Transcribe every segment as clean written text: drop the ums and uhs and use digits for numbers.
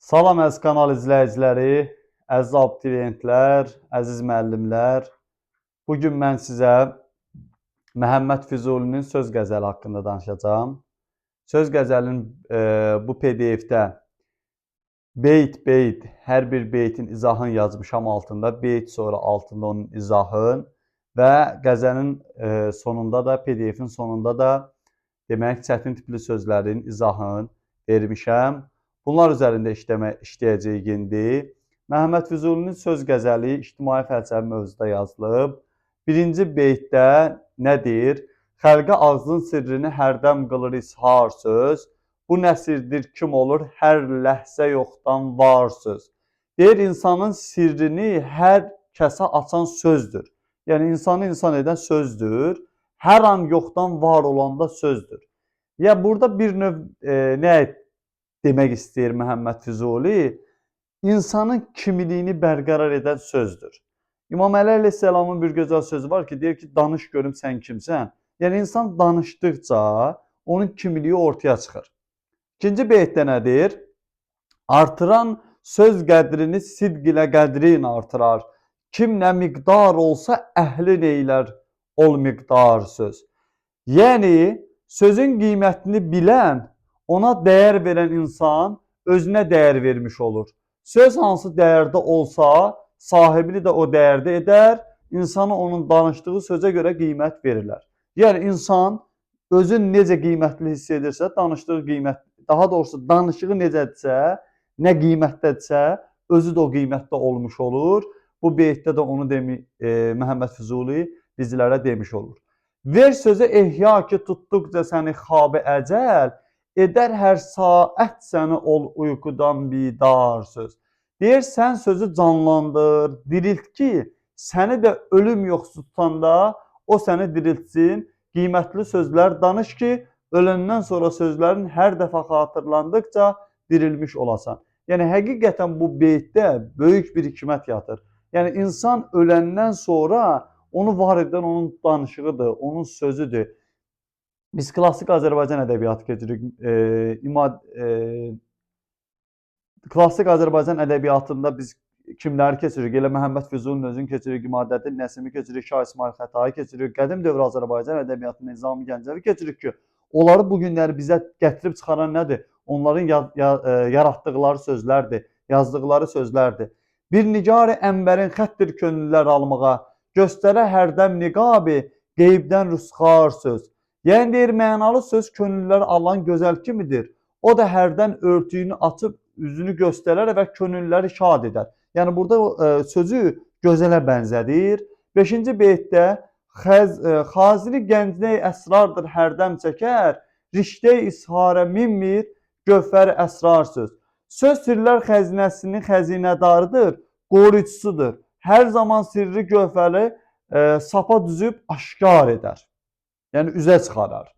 Salam əziz kanal izləyiciləri, əziz abituriyentlər, əziz müəllimlər. Bu gün mən sizə Məhəmməd Füzulinin söz qəzəli haqqında danışacağam. Söz qəzəlinin bu PDF-də beyt-beyt, hər bir beytin izahını yazmışam altında, beyt sonra altında onun izahın və qəzəlin sonunda da, PDF-in sonunda da demək çətin tipli sözlərin izahını vermişəm. Bunlar üzərində işləyəcəyik indi. Məhəmməd Füzulinin söz qəzəli ictimai fəlsəfi mövzuda yazılıb. Birinci beytdə nə deyir? Xəlqə ağzın sirrini hərdəm qılır ishar söz. Bu nə sirdir, kim olur hər ləhzə yoxdan var söz. Deyir, insanın sirrini hər kəsə açan sözdür. Yəni, insanı insan edən sözdür. Hər an yoxdan var olanda sözdür. Ya burada bir növ nə demək istəyir Məhəmməd Füzuli? İnsanın kimliyini bərqərar edən sözdür. İmam Əli əleyhissalamın bir gözəl sözü var ki, deyir ki, danış görüm sən kimsən. Yəni, insan danışdıqca onun kimliyi ortaya çıxır. İkinci beytdə nə deyir? Artıran söz qədrini sidq ilə qədrin artırar. Kim nə miqdar olsa əhlin eylər ol miqdar söz. Yəni, sözün qiymətini bilən, ona dəyər verən insan özünə dəyər vermiş olur. Söz hansı dəyərdə olsa, sahibini də o dəyərdə edər, insana onun danışdığı sözə görə qiymət verirlər. Yəni, insan özünü necə qiymətli hiss edirsə, danışdığı qiymət, daha doğrusu danışığı necədirsə, nə qiymətdədirsə, özü də o qiymətdə olmuş olur. Bu beytdə də onu Məhəmməd Füzuli bizlərə demiş olur. Ver sözə ehya ki, tutduqca səni xab-ı əcəl, edər hər saat səni ol uykudan bidar söz. Deyir, sən sözü canlandır, dirilt ki, səni də ölüm yoxsu tutanda o səni diriltsin. Qiymətli sözlər danış ki, öləndən sonra sözlərin hər dəfə xatırlandıqca dirilmiş olasan. Yəni, həqiqətən bu beytdə böyük bir hikmət yatır. Yəni, insan öləndən sonra onu var edən onun danışığıdır, onun sözüdür. Biz klassik Azərbaycan ədəbiyyatı keçirik. Klassik Azərbaycan ədəbiyyatında biz kimləri keçirik? Elə Məhəmməd Füzulinin özünü keçirik, İmadəddin Nəsimi keçirik, Şah İsmayıl Xətai keçirik. Qədim dövr Azərbaycan ədəbiyyatında Nizami Gəncəvi keçirik ki, onları bu günləri bizə gətirib çıxaran nədir? Onların yaratdıqları sözlərdir, yazdıqları sözlərdir. Bir nigar-ı ənbərin xəttir könüllər almağa, göstərə hərdəm niqabi, qeybdən rüsxar söz. Yəni, deyir, mənalı söz könülləri alan gözəl kimidir. O da hərdən örtüyünü açıb üzünü göstərər və könülləri şad edər. Yəni, burada sözü gözələ bənzədir. Beşinci beytdə xazini gəncnəy əsrardır hərdəm çəkər, riştə isharə minmir, gövhər əsrar söz. Söz sirlər xəzinəsinin xəzinədarıdır, qoruyucusudur. Hər zaman sirri gövhəri sapa düzüb aşkar edər. Yəni, üzə çıxarar.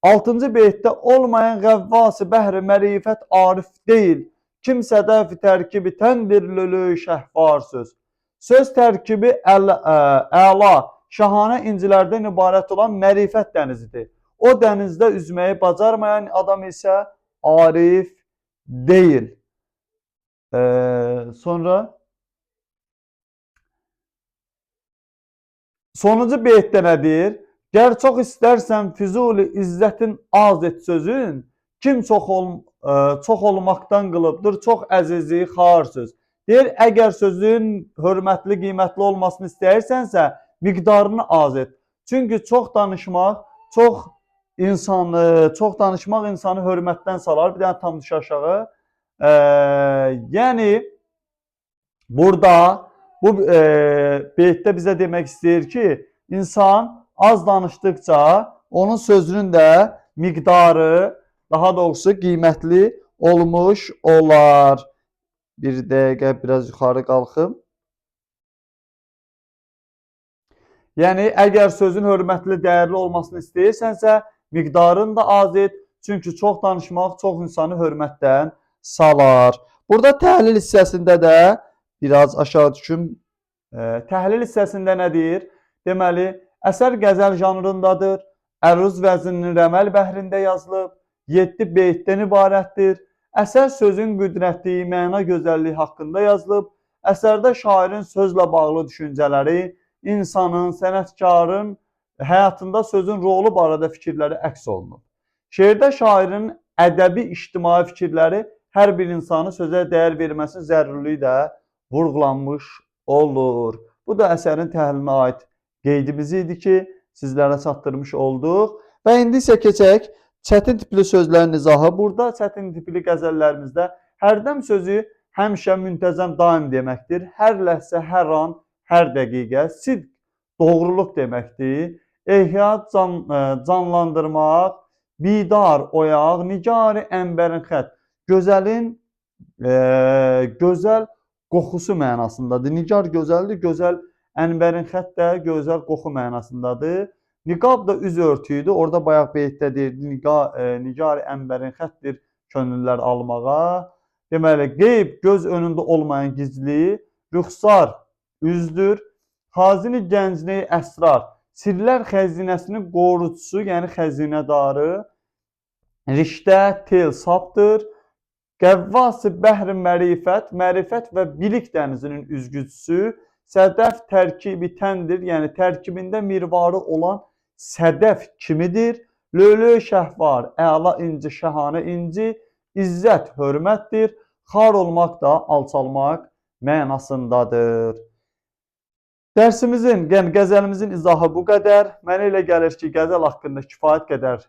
Altıncı beytdə olmayan qəvvası bəhri mərifət arif deyil. Kim sədəf tərkibi təndir lölü şəhvar söz. Söz tərkibi əla, şahanə incilərdən ibarət olan mərifət dənizidir. O dənizdə üzməyi bacarmayan adam isə arif deyil. Sonra sonuncu beytdə nə deyir? Gər çox istərsən Füzuli izzətin az et sözün, kim çox olmaqdan qılıbdır, çox əzizi xar söz. Deyir, əgər sözün hörmətli, qiymətli olmasını istəyirsənsə, miqdarını az et. Çünki çox danışmaq, çox danışmaq insanı hörmətdən salar. Bir dənə tam düş aşağı. Yəni, burada bu beytdə bizə demək istəyir ki, insan az danışdıqca onun sözünün də miqdarı, daha doğrusu qiymətli olmuş olar. Bir dəqiqə biraz yuxarı qalxım. Yəni, əgər sözün hörmətli, dəyərli olmasını istəyirsənsə, miqdarını da az et. Çünki çox danışmaq çox insanı hörmətdən salar. Burada təhlil hissəsində də biraz aşağı düşüm. Təhlil hissəsində nə deyir? Deməli, əsər qəzəl janrındadır. Əruz vəzninin rəməl bəhrində yazılıb. 7 beytdən ibarətdir. Əsər sözün qüdrəti, məna gözəlliyi haqqında yazılıb. Əsərdə şairin sözlə bağlı düşüncələri, insanın, sənətkarın həyatında sözün rolu barədə fikirləri əks olunub. Şeirdə şairin ədəbi ictimai fikirləri hər bir insanı sözə dəyər verməsi zəruriliyi də vurğulanmış olur. Bu da əsərin təhlilinə aid qeydimiz idi ki, sizlərə çatdırmış olduq. Və indi isə keçək çətin tipli sözlərin izahı. Burada çətin tipli qəzəllərimizdə hərdəm sözü həmişə, müntəzəm, daim deməkdir. Hər ləhzə, hər an, hər dəqiqə. Sidq doğruluq deməkdir. Ehya canlandırmaq, bidar oyaq, nigari ənbərin xət. Gözəlin gözəl qoxusu mənasındadır. Nigar gözəldir, gözəl ənbərin xət də gözəl qoxu mənasındadır. Niqab da üz örtüyüdür. Orada bayaq beytdə deyirdi, nigari ənbərin xətdir könüllər almağa. Deməli, qeyb göz önündə olmayan gizli, rüxsar üzdür. Xazini gəncini əsrar, sirlər xəzinəsinin qorucusu, yəni xəzinədarı. Riştə, tel, sapdır. Qəvvası bəhri mərifət, mərifət və bilik dənizinin üzgücüsü. Sədəf tərkibi təndir, yəni tərkibində mirvarı olan sədəf kimidir. Lölö şəhvar, əla inci, şəhanə inci, izzət hörmətdir. Xar olmaq da alçalmaq mənasındadır. Dərsimizin, yəni qəzəlimizin izahı bu qədər. Mənə elə gəlir ki, qəzəl haqqında kifayət qədər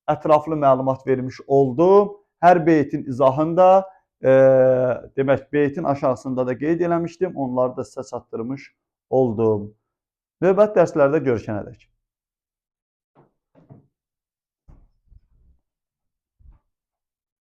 ətraflı məlumat vermiş oldum. Hər beytin izahında, demək beytin aşağısında da qeyd eləmişdim. Onları da sizə çatdırmış oldum. Növbəti dərslərdə görüşənədək.